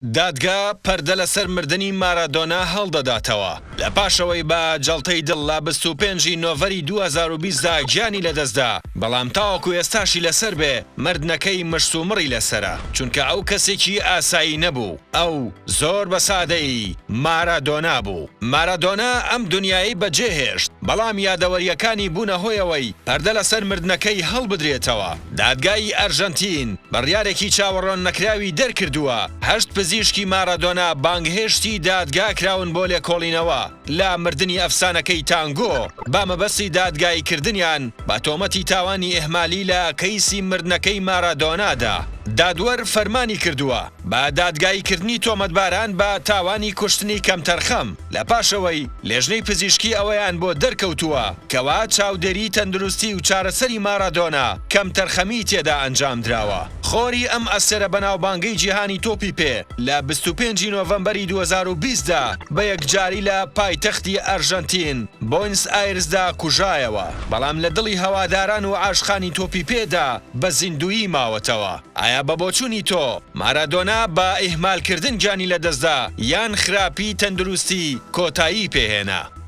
دادگا پەردە لەسەر مردنی مارادۆنا هەڵدەداتەوە لە پاشەوەی بە جەڵتەی دڵ لە 25 ی نۆڤەری 2020 دا گیانی لەدەستدا، بەڵام تاوەکو ئێستاشی لەسەر بێ مردنەکەی مشتومڕی لەسەرە، چونکە ئەو کەسێکی ئاسایی نەبوو، ئەو زۆر بە سادەیی مارادۆنا بوو. مارادۆنا ئەم دونیایەی بەجێهێشت، بەڵام یادەوەرییەکانی بوونە هۆی ئەوەی پەردە لەسەر مردنەکەی هەڵبدرێتەوە. دادگای ئەرژەنتین بڕیارێکی چاوەڕواننەکراوی دەرکردووە، هەشت پزیشکی مارادۆنا بانگهێشتی دادگا کراون بۆ لێکۆڵینەوە لە مردنی ئەفسانەکەی تانگۆ بە مەبەستی دادگاییکردنیان بە تۆمەتی تاوانی ئیهمالی لە کەیسی مردنەکەی مارادۆنادا. دادوەر فەرمانی کردووە بە دادگاییکردنی تۆمەتباران بە تاوانی کوشتنی کەمتەرخەم لە پاشەوەی لێژنەی پزیشکی ئەوەیان بۆ دەرکەوتووە کەوا چاودێری تەندروستی و چارەسەری مارادۆنا کەمتەرخەمی تێدا ئەنجامدراوە. خۆری ئەم ئەستێرە بەناوبانگەی جیهانی تۆپی پێ لە 25 ی نۆڤەمبەری 2020 دا بە یەکجاری لە پایتەختی ئەرژەنتین بۆینس ئایرسدا کوژایەوە، بەڵام لە دڵی هەواداران و عاشقانی تۆپی پێدا بە زیندوویی ماوەتەوە. ئایا بە بۆچوونی تۆ مارادۆنا بە ئیهمالکردن گیانی لەدەستدا یان خراپی تەندروستی کۆتایی پێهێنا؟